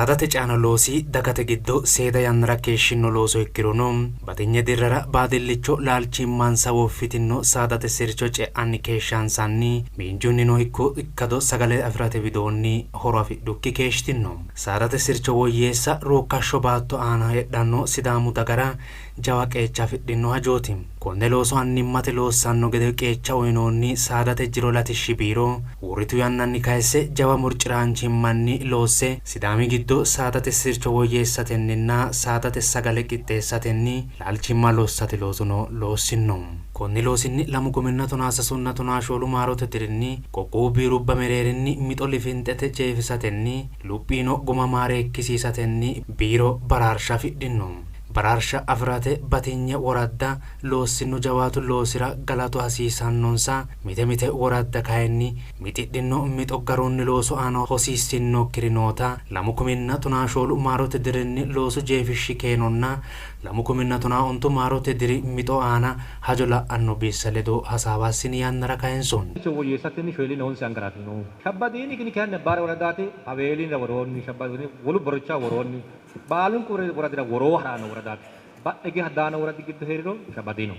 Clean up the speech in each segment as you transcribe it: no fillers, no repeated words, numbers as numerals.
Saadate ceano loosi dagate giddo seeda yannara keeshshino looso ikkirono batinye dirrara baadillicho laalchimmansa woffitino saadate sircho ce'anni keeshshansanni miinjunnino ikko ikkado sagale afi'rate widoonni horo afidhukki keeshshitino. Saadate sircho woyyeessa ruukkashsho baatto aana heedhanno Sidaamu dagara jawa qeecha afidhino hajooti. Konne looso annimmate loossanno gede qeecha uyinoonni saadate jiro latishshi biiro uurritu yannanni kayisse jawa murciraanchimmanni loosse Sidaami giddo saadate sircho woyyeessatenninna saadate sagale qixxeessatenni laalchimma lossate loosono loossino. Konni loosinni 2013 14 maarote dirinni qoqqowu biirubba mereerinni mixo lifinxete jeefisatenni luphiino guma maareekkisiisatenni biiro baraarsha afidhino. Baraarsha afi'rate batinye woradda loossino jawaatu loosira galatu hasiisannonsa. Mite mite woradda kayinni mixidhino mixo garunni loosu aana hosiissinokkiri noota 2014 maarote dirinni loosu jeefishshi keenonna 2015 maarote diri mixo aana hajo la'anno bissa ledo hasaawa assini yannara kayinsoonni. Woyyeessatenni shoolin honse angaraati noohu. Shabbadiini kini kayinni Abbaare woradaati Haweelinira woroonni Shabbadiini wolu boricha woroonni baalunku woradira woroo harano woradaati. Badhe geha daano woradi giddo heeriro Shabbadiino.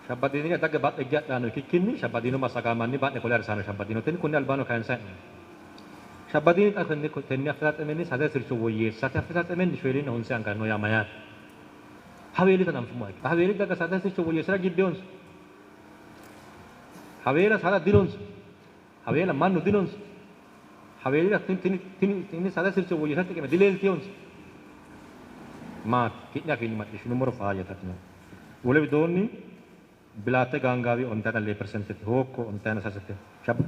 Shabbadiinira dagge badhe geha daano ikkikkinni Shabbadiino massagamanni badhe qole harisano Shabbadiino. Tini kunni albaano kayinsa hee'noonni. Shabbadiini xa tenne affesaxemenni saadate sircho woyyeessate affesaxemenni shoolin honse angara no yaa mayyaate? Haweelita anfummo ikke. Haweeli daga saadate sircho woyyeessira gibbeyonsa. Haweela saada dinonsa. Haweela mannu dinonsa. Haweelira tini saada sircho woyyeessate xiqime dileeltiyonsa. Maati ki'ne afiinni macciishshinummoro faayyatino. Wole widoonni Bilaatte Gaangaawi ontaina lee persenteeti, Hookko ontaina sasete,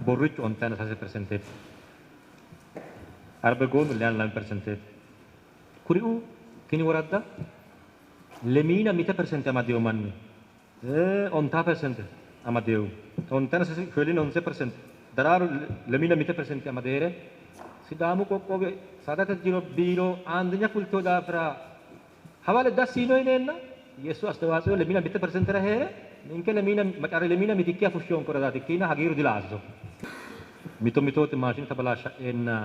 Borrichu ontaina sase persenteeti, Arbegoonu leana lame persenteeti. Kuriuu tini woradda lemiina mite persente amadeyo manni ontaa persente amadeyo ontaina sase shoolina honse persente Daraaru lemiina mite persente amadeere Sidaamu qoqqowi saadate jiro biiro andeኛ fulteo daafira hawale dassi yino yineenna yesu astewaatsiyo lemiina mite persentera heere ninke lemiina macare lemiina mitikkiya fushshiyon koradaati ikkiina hagiiru dilaaso. Mito mitooti maashine tabalaashsha'eenna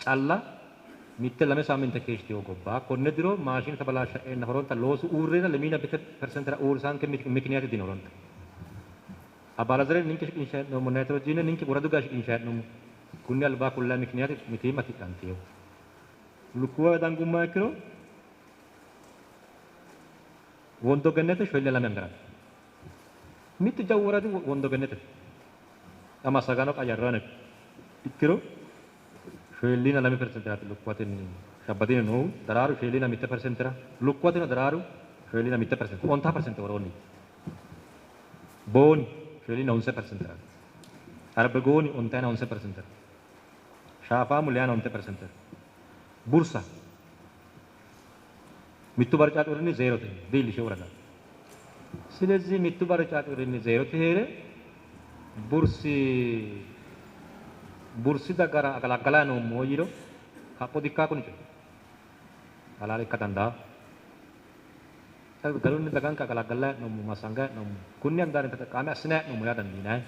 calla mitte lame saaminte keeshshiteyo gobba konne diro maashine tabalaashsha'eenna horonta loosu uurreena lemiina mite persentera uurrisanke mikiniyaati dino horonta. Abalazare ninke shiqinsha hee'noommo nayitirojiine ninke woradu gaa shiqinsha hee'noommo kunni albaa kullaa mikiniyaati mitiimma tidhantiyo. Lukkuwa dangumma ikkiro wondo gennete sholle lame angaraati. Mittu jawu woradi wondo gennete amassagaano qayyarrane ikkiro shollina lame persenteraati lukkuwatenni Shabbadiino noohu Daraaru shollina mitte persentera lukkuwateno Daraaru shollina mitte persente ontaa persente woroonni Booni shollina honse persenteraati. Arbegooni ontaina honse persentera Shaafaamu leana onte persentera Bursa mittu barca curinni zeerote diillishe woradaati. ስለዚህ mittu barca curinni zeerote heere bursi dagara agalagala noommo yiro kapho dikkaa kuni coyi halaale ikka dandaa. Garunni daganke agalagala hee'noommo massanga hee'noommo kunni handaarinni ተጠቃሚ assina hee'noommo yaa dandiinanni.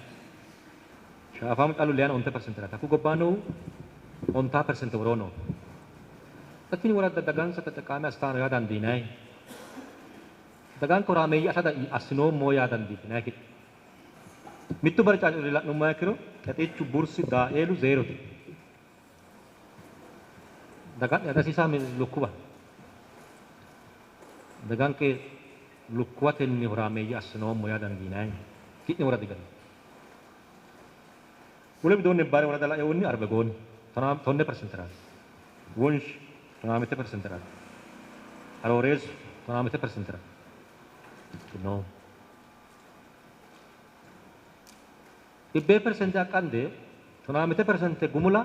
Shaafaamu callu leana onte persenteraati. Hakku gobbaa noohu ontaa persente woroo noohu. Tini woradda dagansa ተጠቃሚ assitanno yaa dandiinanni. Daganke horaameeyye assinoommo yaa dandiitinanni. Mittu barca la'nummoha ikkiro Xexichu bursi daaeelu zeerote. Daga'ne adasiisa lukkuwa. Daganke lukkuwatenni horaameeyye assinoommo yaa dandiinanni. Ki'ne woradi gari. Wole widoonni Bare worada laeehunni Arbegooni tonne persenteraati. Wonshi tonaa mitte persenteraati. Arooreessu tonaa mitte persentera no. Dhibbee persente aqqande tonaa mitte persente gumula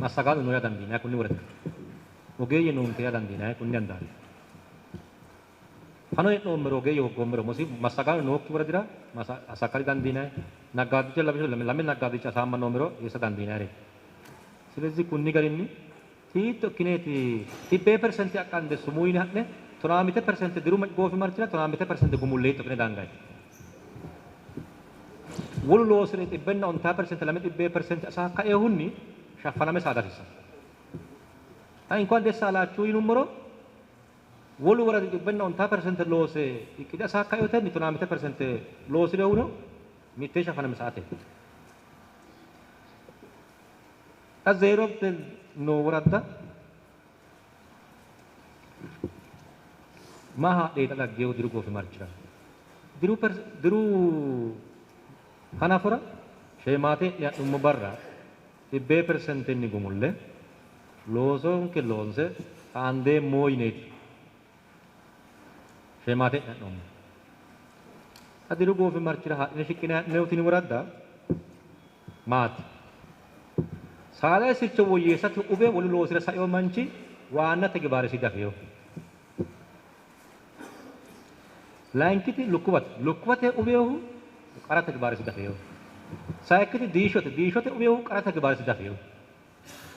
massagaano noo yaa dandiinanni kunni woradira. Ogeeyye noonke yaa dandiinanni kunni handaari. Fano hee'noommero ogeeyye hooggoommero massagaano nookki woradira assakkari dandiinanni. Naggaaddicha lame naggaaddicha asaamma noommero eessa dandiinannireeti. ስለዚህ kunni garinni hiitto ikkineeti dhibbee persente aqqande sumuu yine ha'ne tonaa mite persente diru goofimarchira tonaa mite persente gumulle hiitto ikkine dangayi. Wolu loosire 110 persente 200% asaakkaeehunni shaffaname saada hasiissanno. Xa እንኳን ደስ አላችሁ yinummoro wolu woradi 110% loose iqqide asaakkaeetenni 95% loosirehuno mitte shaffaname saate. Xa zeerote noo woradda maa haadheeta dhaggeehu diru goofimarchira diru diru hanafora sheemaate adhummo barra 100%nni gumulle loosonke loonse xaandeemmo yineeti sheemaate adhummo. Xa diru goofimarchira haadhine shiqqine adhinehu tini woradda maati? Saada sircho woyyeessate ube wolu loosira saeo manchi waanna tegibaaresi dafeyo. Layinkiti lukkuwate. Lukkuwate ubeehu qara tegibaaresi dafeyo. Sayikkiti diishote. Diishote ubeehu qara tegibaaresi dafeyo.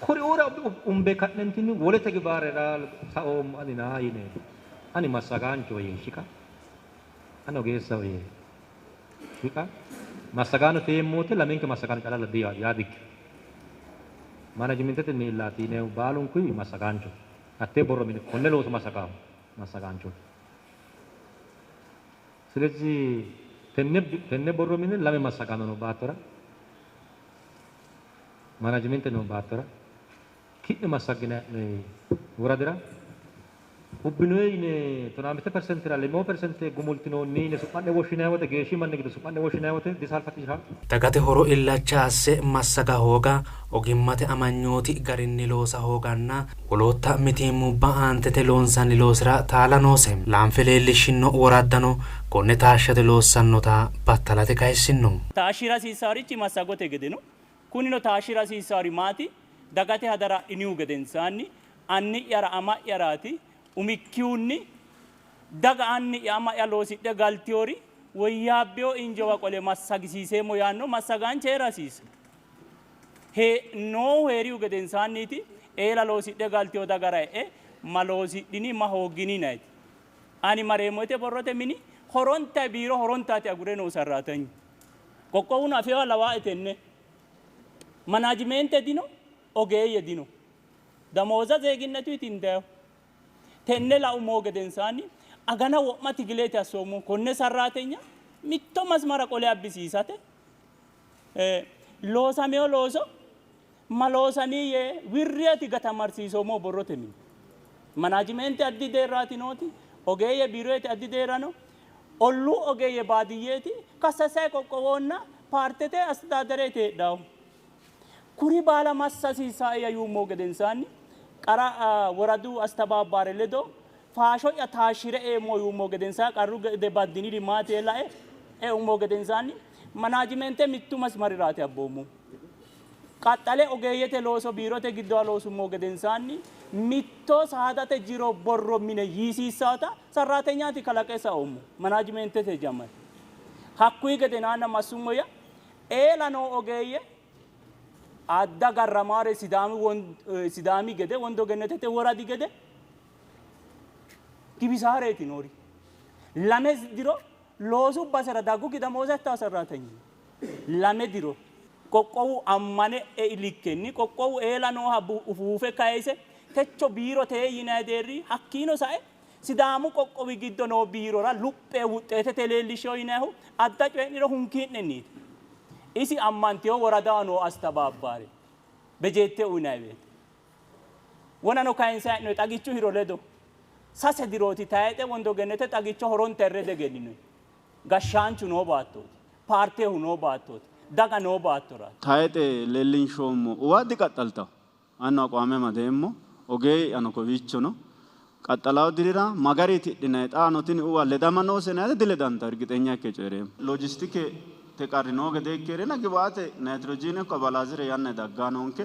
Kuriuura umbe ka'nentinni wole tegibaarera saoommo anina yine ani massagaanchoho yee shiqa ani ogeessaho yee shiqa massagaanote yeemmo wote lamenke massagaano calla yaa dikkino. Manajimentete miillaati yineemmo baalunkuy massagaancho hattee borro mine konne looso massagaahu massagaanchooti. ስለዚህ tenne borro mine lame massagaano noo baattora manajimente noo baattora ki'ne massagginanni woradira ubbinoyi yine 15%ra 5% gumultinoonni yine su'ma'ne woshshinanni wote geeshshi manni giddo su'ma'ne woshshinanni wote disaalfatisha. Dagate horo illacha asse massaga hooga, ogimmate amanyooti garinni loosa hooganna wolootta mitiimmubba aantete loonsanni loosira taala noose. Laanfe leellishshinno woraddano konne taashshate loossannota battalate kayissino. Taashshira hasiissaarichi massagote gede no. Kunino taashshira hasiissaari maati? Dagate hadara adhinihu gedensaanni anni'yara ama'yaraati umikkihunni daga anni'ya ama'ya loosidhe galtiyori woyyaabbeyo injowa qole massagisiiseemmo yaanno massagaanchi heera hasiisa. Noohu heerihu gedensaanniiti eela loosidhe galtiyo dagara e'e ma loosidhini ma hooggini yinayiti. Ani mareemmo yite borrote mini horonta biiro horontaati agure noo sarraatanyi. Qoqqowuno afewa lawaae tenne. Manaajimente dino, ogeeyye dino. Damooza zeeginnetu itindayo. Tenne laummo gedensaanni agana wo'ma tigileeti assoommo konne sarraatenya mitto masmara qole abbisiisate loosameyo looso ma loosamii yee wirriyati gatamarsiisoommo borrote mini. Manaajimente addi deerraati nooti, ogeeyye biiroeti addi deerrano, olluu ogeeyye baadiyyeeti kassasay qoqqowoonna paartete astedaadereeti heedhawo. Kuri baala massasiisaa'ya yuummo gedensaanni qara woradu astabaabbaare ledo faasho'ya taashshire eemmo yuummo gedensaanni qarru gede baddiniri maati yee lae eummo gedensaanni manaajimente mittu masmariraati abboommo. Qaxxale ogeeyyete looso biirote giddowa loosummo gedensaanni mitto saadate jiro borro mine yiisiissaata sarraatenyaati kalaqe saoommo manaajimentete jammare. Hakkuyi gedenaanna massummo ya eela noo ogeeyye adda garramaare Sidaami gede wondo gennetete woradi gede gibisaareeti noori. Lame diro loosu basera daggu gidamooza itta sarraatenyi. Lame diro qoqqowu ammane ei likkenni qoqqowu eela nooha ufuufe kayise techo biiro tee yinanni deerri hakkiino sae Sidaamu qoqqowi giddo noo biirora luphee wuxxeetete leellishsheyo yinannihu adda coyi'niro hunkii'nenniiti. Isi ammanteyo woradaho noo astabaabbaare bejeette uyinanni woyte wonano kayinse ha'noyi xagichu hiro ledo sase dirooti tayixe wondo gennete xagicho horonta erre degenninoyi. Gashshaanchu noo baattooti, paartehu noo baattooti, daga noo baattoraati. Tayixe leellinshoommo uwa diqaxxaltawo. Annu aqwaame amadeemmo, ogeeyye'yano kowiicho no. Qaxxalawo dirira ma gari tidhinayi xaano tini uwa ledama noose yinayite diledantawo irgixenya ikke coyi'reemmo. Loojistikete qarri noo gede ikke hee'reenna giwaate nayitiroojiine ikko abalaazire yanna daggaa noonke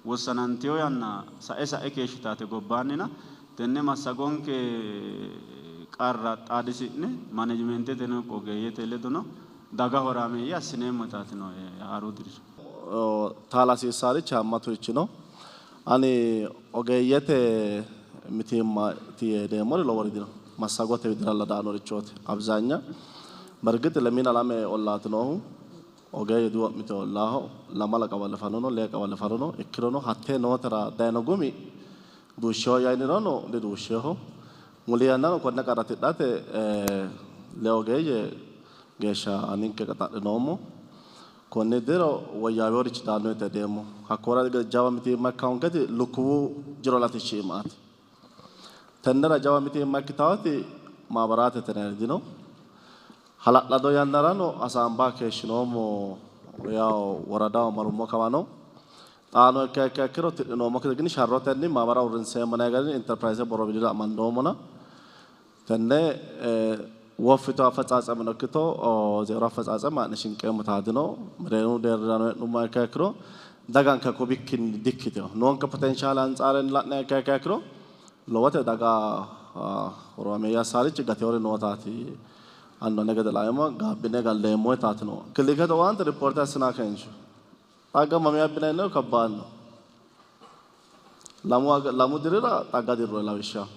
wossanantino yanna sa'e sa'e keeshshitaate gobbaannina tenne massagonke qarra xaadisi'ne manejimenteteno ikko ogeeyyete ledono daga horaameeyye assineemmo yitaati nooe haaru dirira. Taala hasiissaarichi haammatu no. Ani ogeeyyete mitiimmaati yee hedeemmori lowori dino. Massagote widiralla daannorichooti abzaanya. Bergit lemina lame ollaati noohu. Ogeeyye diwo'mite ollaaho lamala qawale fano no, lee qawale fano no. Ikkirono hattee nootera dayino gumi duushsheho yayinirono diduushsheho. Muli yannano konne qarra tidhate lee ogeeyye geeshsha ninke qaxadhinoommo. Konni diro woyyaaweworichi daanno yite hedeemmo. Hakko woradi jawa mitiimma ikkawonketi lukkuwu jiro latishshi iimaati. Tennera jawa mitiimma ikkitaati maabaraatete yinanniri dino. Hala'lado yannarano hasaambaa keeshshinoommo yawo woradaho marummo kawano. Xaano ikka ikka ikkiro tidhinoommokki gini sharrotenni maabara uurrinseemmo yinanni garinni interpirayze borro minira amandoommona. Tenne woffito affatsatsameno ikkito zeero affatsatsam haa'ne shinqeemmo taadino. Mereerimu deerrirano hee'nummoha ikka ikkiro daganke hakko bikkinni dikkitino. Noonke potenshaale antsaarenni la'niha ikka ikka ikkiro lowote daga horaameeyye assaarichi gateewori nootaati. Annu ane gede laeemmo gaabbine galleemmo yitaati no. Kilikete owaante ripoorte assinaa keencho. Xagga mamii abbinanniho kabbaad no. Lamu dirira xagga dirroyi lawishshaho.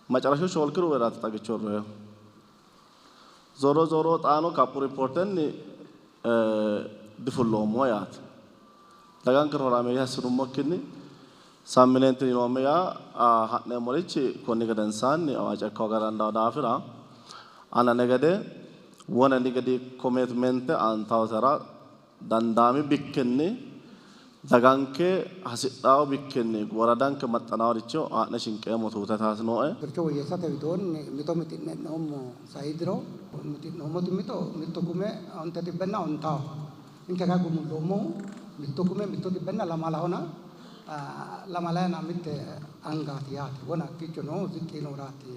Macarashu shoolki ruweraati xagicho hirroyihu. Zoro zoro xaano kaphu ripoortenni difulloommo yaate. Dagankera horaameeyye assinummokkinni sammineenti yinoomme yaa ha'neemmorichi konni gedensaanni awaaca ikka hooga dandawo daafira anane gede wonani gedi komitmente antawotera dandaami bikkinni daganke hasidhawo bikkinni woradanke maxxanaworicho haa'ne shinqeemmo tuute taasi nooe. Sircho woyyeessate widoonni mixo mixi'ne hee'noommo. Sai diro mixi'noommoti mixo mitto kume onte xibbenna ontaho. Ninke kayi gumulloommohu mitto kume mitto xibbenna lamalahona, lamalayina mitte angaati yaate. Wona hakkiicho noohu ziqqi yiinohuraati.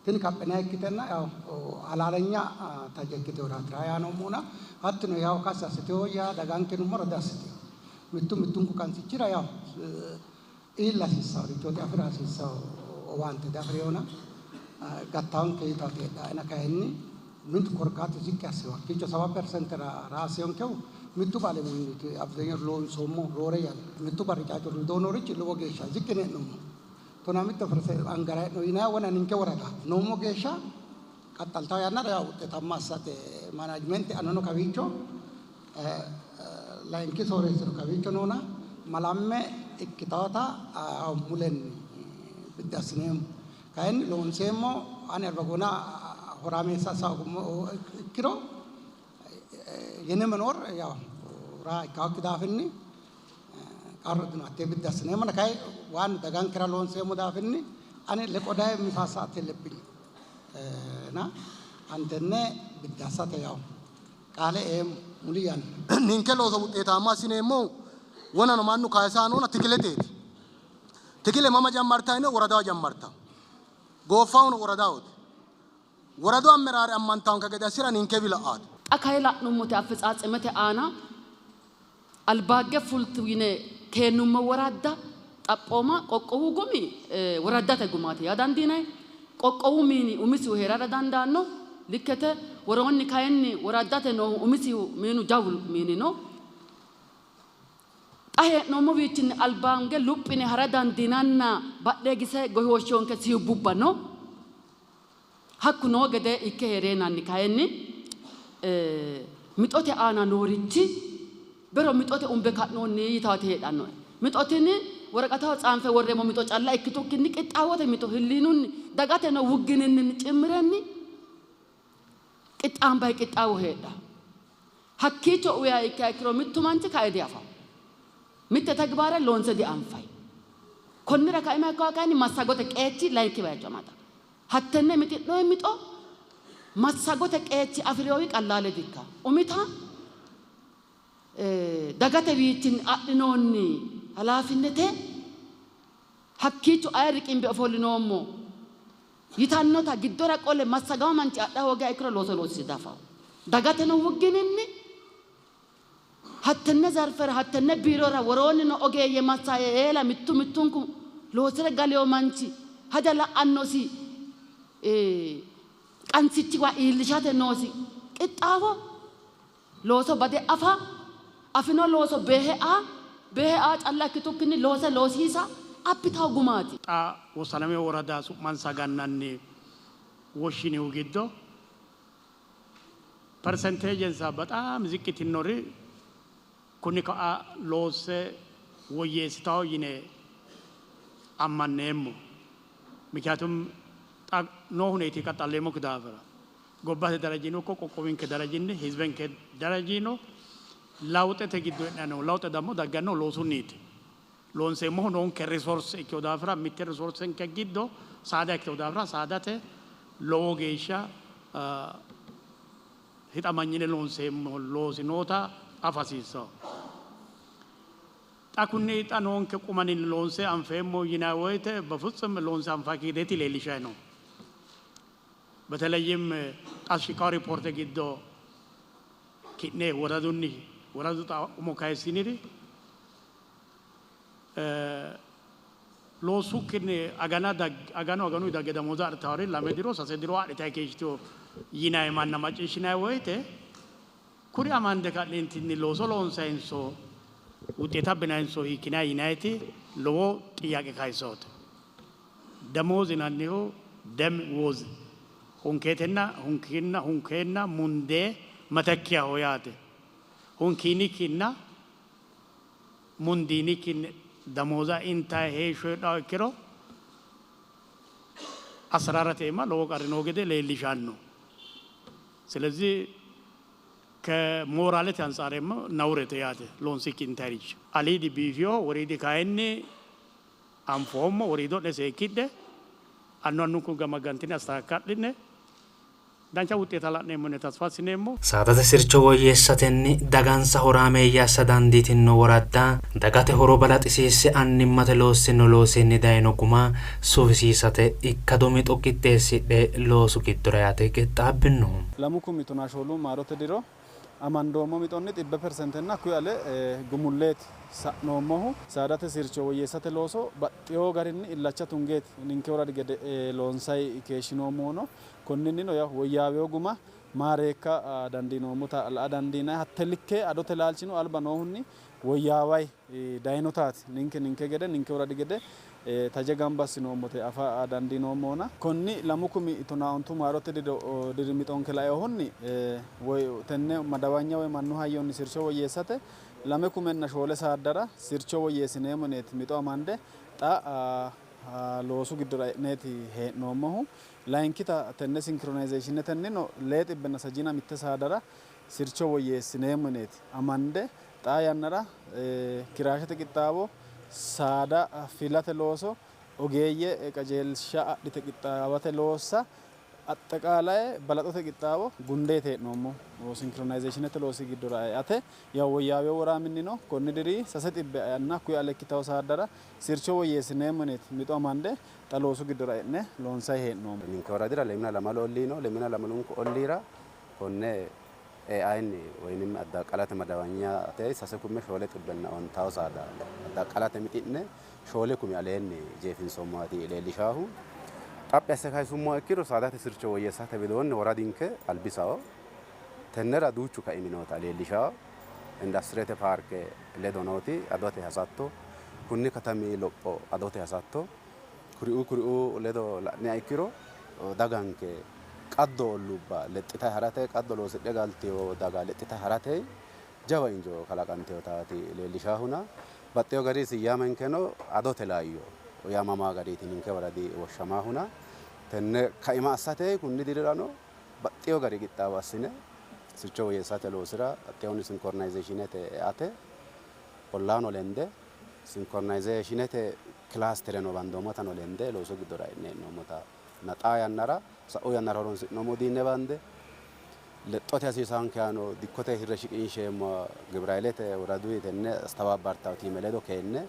Tini kaphinanni ikkitenna yaw halaalanya taje ikkitinohuraati raa noommohuna. Hattino yaw kassi assiteho yaa daganke nummoro diassiteho. Mittu mittunku qansichira yaw iilla hasiissaworichooti afi'ra hasiissawo owaante diafi'rewona gattaonke yitaati heedhaena kayinni mittu korkaatu ziqqi assewo hakkiicho 70% raa asseyonkehu mittu balemunniti abzahinyo loonsoommo roore yanna mittu barri caacurri widoo noorichi lowo geeshsha ziqqi yine hee'noommo. 15% angara hee'no yinanni wona ninke woradaati noommo geeshsha qaxxaltawo yannara yaw wuxxetamma assate manajmente anono kawiicho layinki sooreessino kawiicho noona malamme ikkitawota mulenni biddi assineemmo. Kayinni loonseemmo ani albagoona horaameessa assa hoogummoro ikkiro yene menoor yaw raa ikkawokki daafinni qarru dino hattee biddi assineemmona. Kayi waan dagankera loonseemmo daafinni ani leqodaye misaassaate yellebbiny na antenne biddi assate yaw qaale eemmo muli yanna. Ninke looso wuxxeetaamma assineemmohu wonano mannu kayisaanona tikileteeti. Tikile mama jammartayino woradaho jammartawo. Gooffahuno woradahooti. Woradu ammeraare ammantawonke gede assira ninke wila'aati. Xa kayi la'nummote affatsatsemete aana albaagge fultu yine keennummo woradda xaphooma qoqqowu gumi woraddate gumaati yaa dandiinanni. Qoqqowu miini umisihu hee'rara dandaanno. Likkete woroonni kayinni woraddate noohu umisihu miinu jawu miini no. Xa hee'noommowiichinni albaange luphine hara dandiinanna badhee gise goshooshshonke siubbubba no. Hakku noo gede ikke hee'reenanni kayinni mixote aana noorichi bero mixote umbe ka'noonni yitaati heedhannoe. Mixo tini woraqataho tsaanfe worreemmo mixo calla ikkitukkinni qixxaawote mixo hilliinunni dagateno wuggininni cimmirenni qixxaambayi qixxaawo heedha. Hakkiicho uyiha ikkiha ikkiro mittu manchi kae diafawo. Mitte tegibaare loonse dianfayi. Konnira kaima ikkawo kayinni massagote qeechi layinki bayicho amada. Hattenne mixi'noyi mixo massagote qeechi afi'riyowi qallaale dikka. Umita dagatewiichinni adhinoonni halaafinnete hakkiicho aye riqimbe ofollinoommo yitannota giddora qole massagawo manchi adha hoogiha ikkiro looso loosisi dafawo. Dagateno wuggininni hattenne zarfera hattenne biirora woroonni no ogeeyye massaye eela mittu mittunku loosire galiyo manchi haja la'annosi qansichiwa iillishate noosi qixxaawo looso bade afa afino looso beehe aa beehe aa calla ikkitukkinni loose loosiisa abbitawo gumaati. Xa wosaname worada su'mansa gannanni woshshinihu giddo Persenteejensa በጣም ዝቅ yitinnori kunni ka'a loosse woyyeessitawo yine ammanneemmo. ምክንያቱም xa noo huneeti qaxxalleemmokki daafira gobbate darajino ikko qoqqowinke darajinni hizbenke darajino lawxete giddo heedhanno lawxe ደግሞ dagganno loosunniiti. Loonseemmohu noonke resource ikkino daafira mitte resourcenke giddo saada ikkino daafira saadate lowo geeshsha hixamanyine loonseemmo loosi noota afa hasiissawo. Xa kunni xa noonke qumanin loonse anfeemmo yinanni woyte በፍጹም loonse anfakki gedeeti leellishayi no. በተለይም xa shiqawo ripoorte giddo ki'ne woradunni woradu xa umo kayissiniri loossukkinni agana aganu aganu dagge damooza adhitawori lame diro sase diro adhitayi keeshshitewo yinayi manna macciishshinayi woyte kuri amande ka'neentinni looso loonsayinso ውጤት abbinayinso hiikkinayi yinayiti lowo ጥያቄ kayissawote. Damooz yinannihu dem woz hunkeetenna hunkiinna hunkeenna mundee matakkiyaho yaate. Hunkiinikkinna mundiinikkinni damooza intayi heeshsho heedhawo ikkiro አሰራረቴማ lowo qarri noo gede leellishanno. ስለዚህ ከሞራልete አንጻርም ነውረte yaate loonsikki intayirichi. Aliidi biifiyo woriidi kayinni anfoommo woriido'ne seekkidhe annu annunku gamaggantine astakakkadhine dancha wuxeeta la'neemmo yine ተስፋ assineemmo. Saadate sircho woyyeessatenni dagansa horaameeyye assa dandiitinno woradda dagate horo balaxisiisse annimmate loossino loosinni dayino guma sufisiisate ikkado mixo qixxeessidhe loosu giddora eate qixxaabbino. Lamu kumi tonaa shoolu maarote diro amandoommo mixonni xibbe persentenna hakkuyi ale gumulleeti sa'noommohu. Saadate sircho woyyeessate looso baxxewo garinni illacha tungeeti ninke woradi gede loonsayi keeshshinoommohuno. Konninnino yaw woyyaawewo guma maareekka dandiinoommota la'a dandiinayi. Hatte likke adote laalchino alba noohunni woyyaawayi dayinotaati ninke ninke gede ninke woradi gede taje gamba assinoommote afa dandiinoommohuna. Konni lamu kumi tonaa ontu maarote diri mixonke laeehunni woy tenne madawanya woy mannu hayyonni sircho woyyeessate lame kumenna shoole saaddara sircho woyyeessineemmo yineeti mixo amande xa loosu giddora e'neeti hee'noommohu. Layinkita tenne sinkironizeeshinetennino lee xibbenna sajjina mitte saadara sircho woyyeessineemmo yineeti amande xaa yannara kiraashete qixxaawo saada filate looso ogeeyye qajeelsha adhite qixxaawate loossa አጠቃላይ balaxote qixxaawo gundeete hee'noommo sinkironizeeshinete loosi giddora eate yaw woyyaawewo woraaminni no konni diri sase xibbe anna hakkuyi ale ikkitawo saaddara sircho woyyeessineemmo yineeti mixo amande xa loosu giddora e'ne loonsayi hee'noommo. Ninke woradira lemina lamalu ollii no. Lemina lamalunku olliira konne AInni woyinim addaqqalate madawañate sase kume shoole xibbenna ontawo saada addaqqalate mixi'ne shoole kumi aleenni jeefinsoommowaati leellishaahu. Xaphi asse kayisummoha ikkiro saadate sircho woyyeessate widoonni woradinke albisawo tennera duuchu kaimi noota leellishawo. Indastirete paarke ledo nooti adote hasatto kunni katami lopho adote hasatto kuriuu kuriuu ledo la'niha ikkiro daganke qaddo ollubba lexxitayi harate qaddo loosidhe galtewo daga lexxitayi harate jawa injo kalaqantewotaati leellishaahuna. Baxxewo gari siyyamenkeno adote laayyo yaamamaa gariiti ninke woradi woshshamaahuna. Tenne kaima assate kunni dirirano baxxewo gari qixxaawo assine sircho woyyeessate loosira baxxewonni sinkironizeeshinete eate ollaano lende sinkironizeeshinete kilaastereno bandoommotano lende loosu giddora e'ne hee'noommota na xaa yannara sa'u yannara horonsi'noommo udiinne bande lexxote hasiisaanke yaano dikkote hirre shiqinsheemmo gibirailete woraduyi tenne astabaabbartawo tiime ledo keenne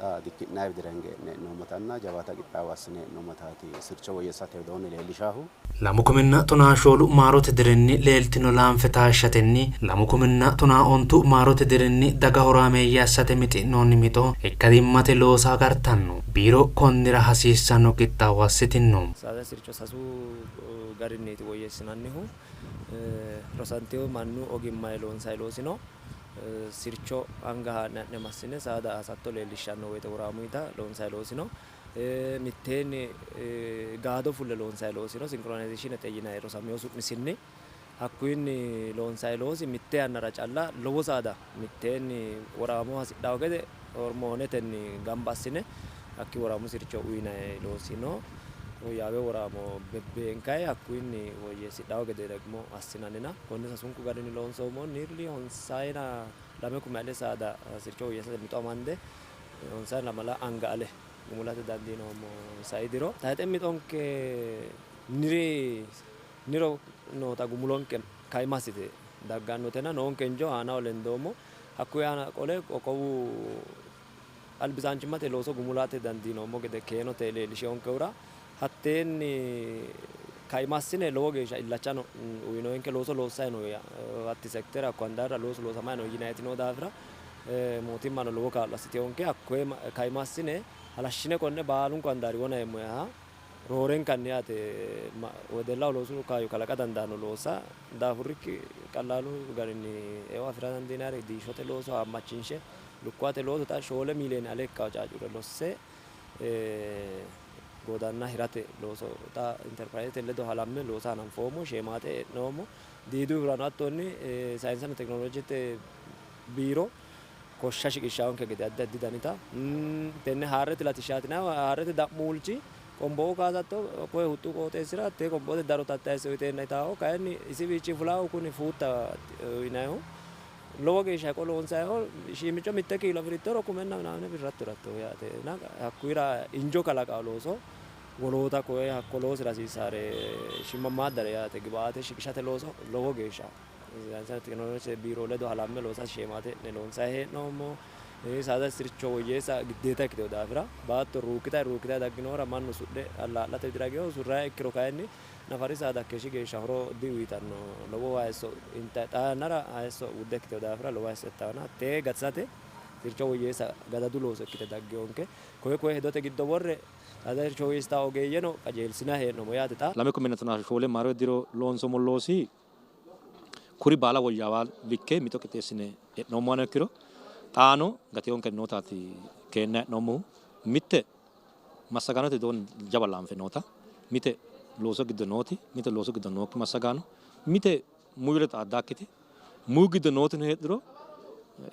xa dikki'nayi widira hinge e'ne hee'noommotanna jawaata qixxaawo assine hee'noommotaati sircho woyyeessate widoonni leellishaahu. Lamu kuminna tonaa shoolu maarote dirinni leeltino laanfe taashshatenni lamu kuminna tonaa ontu maarote dirinni daga horaameeyye assate mixi'noonni mixo ikkadimmate loosa agartanno. Biiro konnira hasiissanno qixxaawo assitinno. Saada sircho sasu garinniiti woyyeessinannihu. Rosantewo mannu ogimmayi loonsayi loosino. Sircho anga haa'ne ha'ne massine saada hasatto leellishshanno woyte woraamuyita loonsayi loosino. Mitteenni gaado fulle loonsayi loosino. Sinkironizeeshinete yinayi rosamewo su'misinni. Hakkuyinni loonsayi loosi mitte yannara calla lowo saada mitteenni woraamo hasidhawo gede hormoonetenni gamba assine hakki woraamu sircho uyinayi loosi no. Woyyaawe woraamo bebbeenkayi hakkuyinni woyyeessidhawo gede ደግሞ assinannina konne sasunku garinni loonsoommo. Nearly 52 ale saada sircho woyyeessate mixo amande 52 anga ale gumulate dandiinoommo sai diro. Tayixe mixonke niri niro noota gumulonke kaima assite daggannotena noonke injo aanaho lendoommo. Hakkuyi aana qole qoqqowu albisaanchimmate looso gumulate dandiinoommo gede keenote leellisheyonkehura hatteenni kaima assine lowo geeshsha illachano uyinoonke looso loossayi no hatti sektere hakko handaarra loosu loosamayi no yinayiti noo daafira mootimmano lowo kaa'lo assiteyonke. Hakkoye kaima assine halashshine konne baalunku handaari wona yeemmo roorenkanni yaate wedellaho loosu kaayyo kalaqa dandaanno loossa daafurrikki qallaalu garinni eo afira dandiinayre diishote looso haammachinshe lukkuwate looso xa 4 miiliyoone ale ikkawo caacure losse goodanna hirate looso xa interpirayizete ledo halamme loosa hananfoommo. Sheemaate e'noommo. Diidu hirano hattonni sayinsenna tekinoloojete biiro koshsha shiqishshawonke gede addi addi danita tenne haarrete latishshaati haarrete da'muulchi qomboo kaasatto koye huxxu qooxeessira hattee qomboote daro tattayisse uyiteenna itaaho kayinni isiwiichi fulaahu kuni fuutta uyinayihu lowo geeshsha heqo loonsayiho shiimico 1 kiilo afirittoro kumenna ምናምን birratto hiratto yaate. Hakkuyira injo kalaqawo looso woloota koye hakko loosira hasiisaare shimmamaaddare yaate gibaate shiqishate looso lowo geeshsha sayinsenna tekinoloojete biiro ledo halamme loosa sheemaate e'ne loonsayi hee'noommo. Saada sircho woyyeessa giddeeta ikkiteyo daafira baatto ruukkitayi ruukkitayi dagginohura mannu sudhe allaa'late dirageo surrayi ikkiro kayinni nafari saada hakkeeshshi geeshsha horo diuyitanno. Lowo hayisso intayi xaa yannara hayisso wudde ikkiteyo daafira lowo hayisso ittawona hattee gatisate sircho woyyeessa gadadu looso ikkite daggeyonke. Koye koye hedote giddo worre saada sircho woyyeessitawo ogeeyyeno qajeelsinayi hee'noommo yaate xa. 2014 maaro diro loonsoommo loosi kuri baala woyyaawa likke mixo qixxeessine e'noommohano ikkiro xaano gateyonke nootaati keenna e'noommohu. Mitte massagaanote widoonni jawa laanfe noota, mite loosu giddo nooti, mite loosu giddo nookki massagaano, mite muyu ledo xaaddaakkiti, muyu giddo nootino heedhuro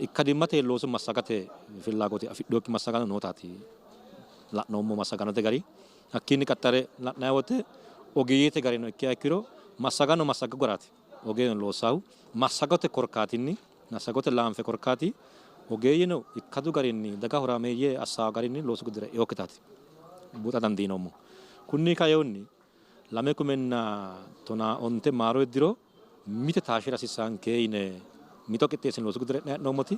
ikkadimmate looso massagate fillaagote afidhinokki massagaano nootaati la'noommo massagaanote gari. Hakkiinni qaxxare la'nayi wote ogeeyyete garino ikkiha ikkiro massagaano massaga garaati ogeeyyeno loossaahu massagote korkaatinni massagote laanfe korkaati ogeeyyeno ikkadu garinni daga horaameeyye assawo garinni loosu giddora eokkitaati buuxa dandiinoommo. Kunni kayoonni 2015 maaro diro mite taashira hasiissanke yine mixo qixxeessine loosu giddora e'noommoti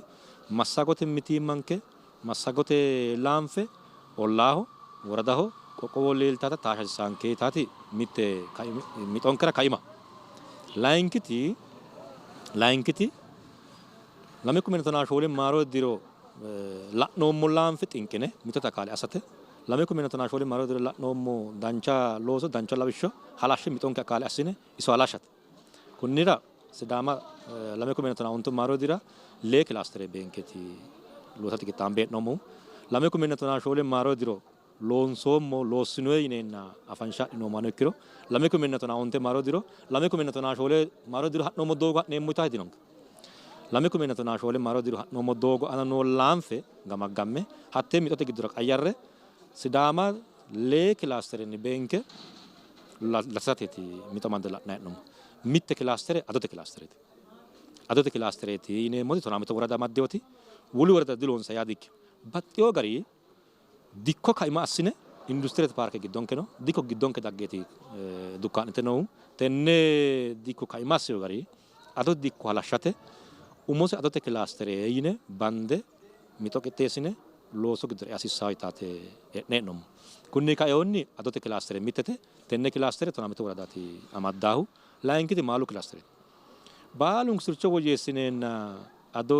massagote mitiimmanke massagote laanfe ollaaho woradaho qoqqowo leeltata taasha hasiissanke yitaati mitte mixonkera kaima. Layinkiti 2014 maaro diro la'noommo laanfe xinqine mixote akaale assate 2014 maaro diro la'noommo dancha looso dancha lawishsho halashshe mixonke akaale assine iso halashshate. Kunnira Sidaama 2015 maaro dira 2 kilaastere beenkeeti loosate qixxaambe hee'noommohu. 2014 maaro diro loonsoommo loossinoyi yineenna afansha adhinoommohano ikkiro 2015 maaro diro 2014 maaro diro ha'noommo doogo ha'neemmo yitaati dinonke. 2014 maaro diro ha'noommo doogo aana noo laanfe gamaggamme hattee mixote giddora qayyarre Sidaama 2 kilaasterenni beenke latisateeti mixo amande la'nayi hee'noommo. Mitte kilaastere adote kilaastereeti. Adote kilaastereeti yineemmoti 15 worada amaddewoti wolu worada diloonsa yaa dikkino. Baxxewo gari dikko kaima assine industirete paarke giddonke no dikko giddonke daggeeti dukkaa'nite noohu tenne dikko kaima assino gari adote dikko halashshate umose adote kilaastere yine bande mixo qixxeessine loosu giddora ea hasiissawo yitaate e'ne hee'noommo. Kunni kaeyoonni adote kilaastere mittete tenne kilaastere 15 woradaati amaddaahu. Layinkiti maalu kilaastereeti. Baalunku sircho woyyeessineenna ado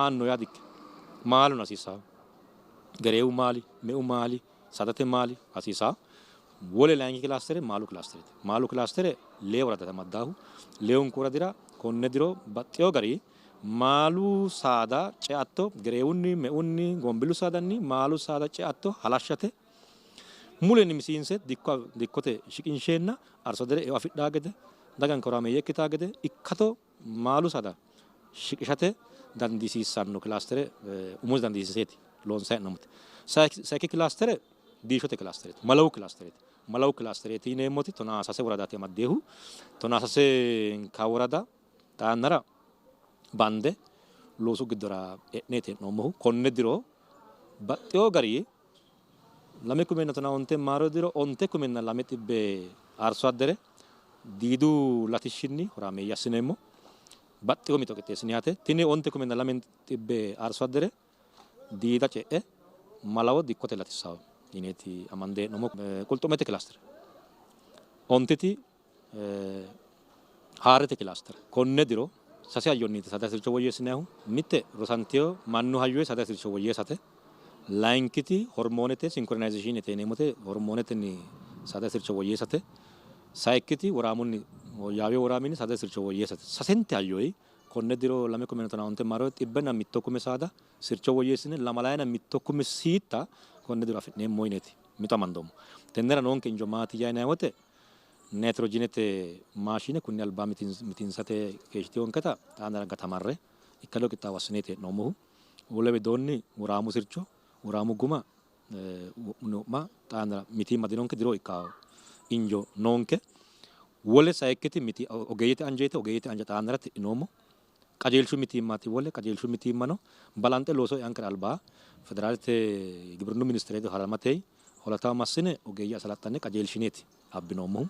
aanno yaa dikkino. Maaluno hasiissawo. Gereewu maali, meu maali, saadate maali hasiisawo. Wole layinki kilaastere maalu kilaastereeti. Maalu kilaastere 2 woradate amaddaahu. Lewunku woradira konne diro baxxewo gari maalu saada ceatto gereewunni, meunni, gombilu saadanni maalu saada ceatto halashshate mulenni misiinse dikkote shiqinsheenna arso dere eo afidhaa gede Daganke horaameeyye ikkitaa gede ikkado maalu saada shiqishate dandiisiissanno kilaastere umosi dandiisiiseeti loonsanni hee'noommoti. Sayikki kilaastere diishshote kilaastereeti, malawu kilaastereeti. Malawu kilaastereeti yineemmoti 13 woradaati amaddeehu. 13 worada xaa yannara bande loosu giddora e'neeti hee'noommohu. Konne diro baxxewo gari 2015 maaro diro 9,200 arso addere diidu latishshinni horaameeyye assineemmo. Baxxewo mixo qixxeessine yaate. Tini 9,200 arso addere diida ce'e malawo dikkote latissawo yineeti amande hee'noommo. Qulxu'mete kilaastere ontiti haarrete kilaastere konne diro sase hayyonniiti saada sircho woyyeessinannihu. Mitte rosanteyo mannu hayyoyi saada sircho woyyeessate, layinkiti hormoonete sinkronayzeeshiinete yineemmote hormoonetenni saada sircho woyyeessate, sayikkiti woraamunni woyyaaweyo woraaminni saada sircho woyyeessate. Sasente hayyoyi konne diro 2015 maro 101,000 saada sircho woyyeessine 21,000 siitta konne diro afi'neemmo yineeti mixo amandoommo. Tennera noonke injo maati yinanni wote nayitiroojinete maashine kunni alba mitiinsate keeshshiteyonketa xaa yannara gatamarre ikkado qixxaawo assineeti hee'noommohu. Wole widoonni woraamu sircho woraamu guma wo'munni wo'ma xaa yannara mitiimma dinonke diro ikkawo injo noonke. Wole sayikkiti miti ogeeyyete anjeeti. Ogeeyyete anje xaa yannara tidhinoommo. Qajeelshu mitiimmaati. Wole qajeelshu mitiimmano balanxe looso eankera albaa federaalete gibrinnu ministere ledo halamatey holatawo massine ogeeyye asalaxxanne qajeelshineeti abbinoommohu.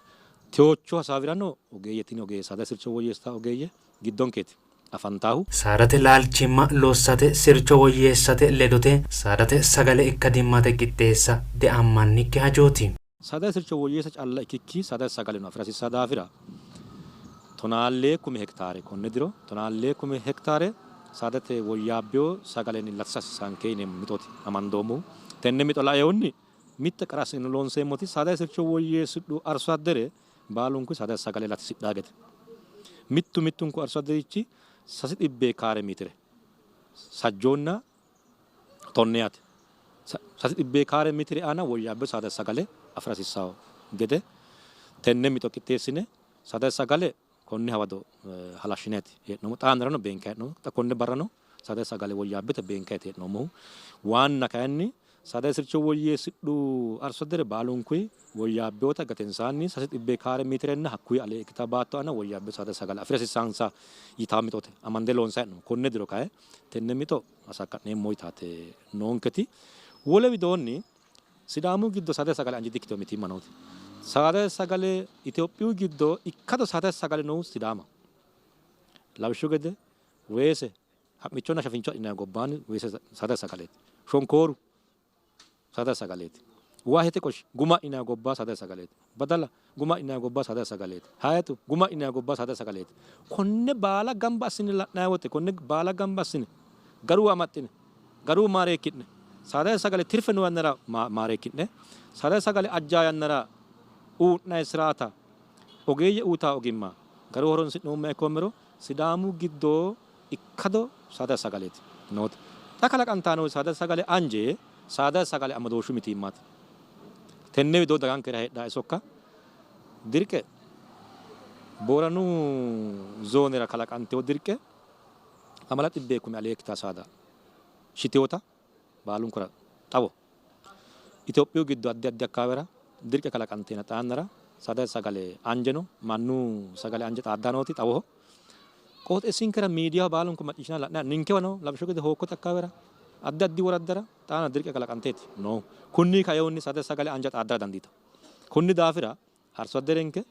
Tewocho hasaawirano ogeeyye tini ogeeyye saada sircho woyyeessita ogeeyye giddonkeeti afantaahu. Saadate laalchimma lossate sircho woyyeessate ledote saadate sagale ikkadimmate qixxeessa deammannikki hajooti. Saadate sircho woyyeessa calla ikkikki saadate sagaleno afi'ra hasiissanno daafira 12,000 hektaare konne diro 12,000 hektaare saadate woyyaabbino sagalenni latisa hasiissanke yineemmo mixooti amandoommohu. Tenne mixo laeehunni mitte qara assine loonseemmoti saadate sircho woyyeessidhu arso addere baalunku saadate sagale latisidhaa gede mittu mittunku arso adderichi 300 kaare meetire sajjoonna tonne yaate. 300 kaare meetire aana woyyaabbino saadate sagale afi'ra hasiissanno gede tenne mixo qixxeessine saadate sagale konne hawado halashshineeti hee'noommo. Xaa yannarano beenkayi hee'noommo. Xa konne barrano saadate sagale woyyaabbete beenkayiiti hee'noommohu. Waanna kayinni saadate sircho woyyeessidhu arso addere baalunkuyi woyyaabbinota gatensaanni 300 kaare meetirenna hakkuyi alee ikkita baatto aana woyyaabbino saadate sagale afi'ra hasiissansa yitaa mixote amande loonsayi hee'noommo. Konne diro kayi tenne mixo asakka'neemmo yitaate noonketi. Wole widoonni Sidaamu giddo saadate sagale anje dikkitino mitiimma nooti. Saadate sagale Itophiyu giddo ikkado saadate sagale noohu Sidaama. Lawishshu gede weese ha'michonna shafincho adhinanni gobbaanni weese saadate sagaleeti. Shonkooru saadate sagaleeti. Wahete qoshi guma adhinanni gobba saadate sagaleeti. Badala guma adhinanni gobba saadate sagaleeti. Hayixu guma adhinanni gobba saadate sagaleeti. Konne baala gamba assine la'nanni wote konne baala gamba assine garuu amaxxine garuu maareekki'ne saadate sagale tirfe noo yannara maareekki'ne saadate sagale ajjaa yannara u'nanni siraata ogeeyye uytaa ogimma garuu horonsi'noommoha ikkoommero Sidaamu giddo ikkado saadate sagaleeti nooti. Xa kalaqantanni noo saadate sagale anje saadate sagale amadooshshu mitiimmaati. Tenne widoo dagankera heedhanno sokka dirqe Booranu zoonera kalaqantino dirqe 2,000 alee ikkita saada shitinota baalunkura xawo. Itophiyu giddo addi addi akkaawera dirqe kalaqanteena xaa yannara saadate sagale anje no, mannu sagale anje xaaddanni nooti xawoho. Qooxeessinkera miidiyaho baalunku macciishshinanni la'nanni ninkewano lawishshu gede Hookkote akkaawera addi addi woraddara xaana dirqe kalaqanteeti noohu. Kunni kainohunni saadate sagale anja xaaddara dandiitanno. Kunni daafira arso adderenke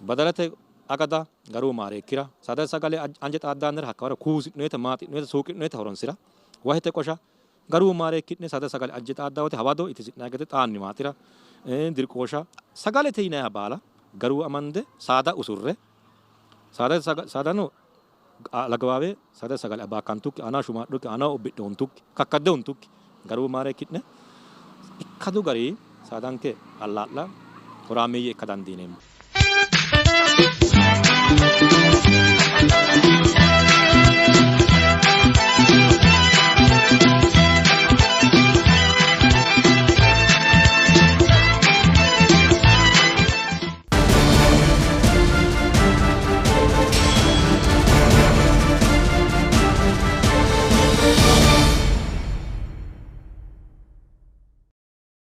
badalate agada garuu maareekkira saadate sagale anje xaaddannira hakkawara kuusi'noyita maaxi'noyita suuqi'noyita horonsira wahete qosha garuu maareekki'ne saadate sagale anje xaadda wote hawado itisi'nanni gede xaanni maaxira dirqoosha sagalete yinanniha baala garuu amande saada usurre saadate saadano lagawaawe saadate sagale abaakkantukki aana shumaadhukki aana ubbidhe huntukki kakkadde huntukki garuu maareekki'ne ikkadu gari saadanke allaa'la horaameeyye ikka dandiineemmo.